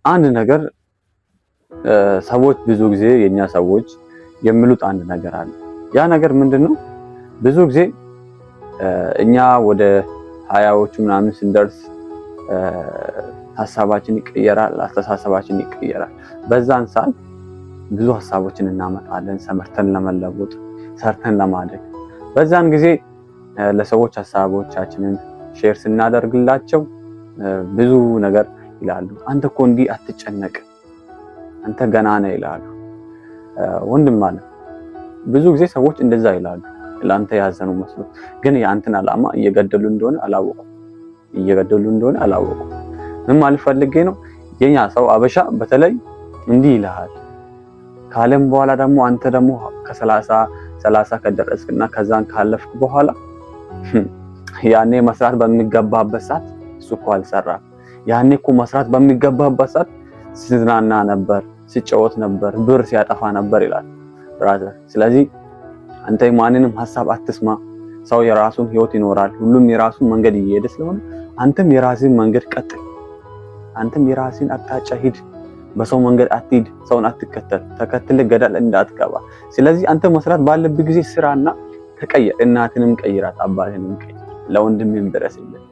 አንድ ነገር፣ ሰዎች ብዙ ጊዜ የኛ ሰዎች የሚሉት አንድ ነገር አለ። ያ ነገር ምንድን ነው? ብዙ ጊዜ እኛ ወደ 20ዎቹ ምናምን ስንደርስ ሀሳባችን ይቀየራል፣ አስተሳሰባችን ይቀየራል። በዛን ሰዓት ብዙ ሀሳቦችን እናመጣለን፣ ሰርተን ለመለወጥ፣ ሰርተን ለማደግ። በዛን ጊዜ ለሰዎች ሀሳቦቻችንን share ስናደርግላቸው ብዙ ነገር ይላሉ። አንተ እኮ እንዲህ አትጨነቅ፣ አንተ ገና ነህ ይላሉ። ወንድም አለ፣ ብዙ ጊዜ ሰዎች እንደዛ ይላሉ። ለአንተ ያዘኑ መስሎ ግን የአንተን ዓላማ እየገደሉ እንደሆነ አላወቁም። እየገደሉ እንደሆነ አላወቁም። ምን ማለት ፈልጌ ነው? የኛ ሰው አበሻ በተለይ እንዲህ ይልሃል። ካለም በኋላ ደግሞ አንተ ደግሞ ከ30 30 ከደረስክና ከዛን ካለፍክ በኋላ ያኔ መስራት በሚገባበት ሰዓት እሱ እኮ አልሰራም። ያኔ እኮ መስራት በሚገባበት ሰዓት ሲዝናና ነበር፣ ሲጫወት ነበር፣ ብር ሲያጠፋ ነበር ይላል brother። ስለዚህ አንተ የማንንም ሀሳብ አትስማ። ሰው የራሱን ህይወት ይኖራል። ሁሉም የራሱን መንገድ እየሄደ ስለሆነ አንተም የራስህን መንገድ ቀጥል። አንተም የራስህን አቅጣጫ ሂድ። በሰው መንገድ አትሂድ። ሰውን አትከተል። ተከትለህ ገደል እንዳትገባ። ስለዚህ አንተ መስራት ባለብህ ጊዜ ስራና ተቀየር። እናትንም ቀይራት፣ አባትንም ቀይር፣ ለወንድምህም ድረስልህ።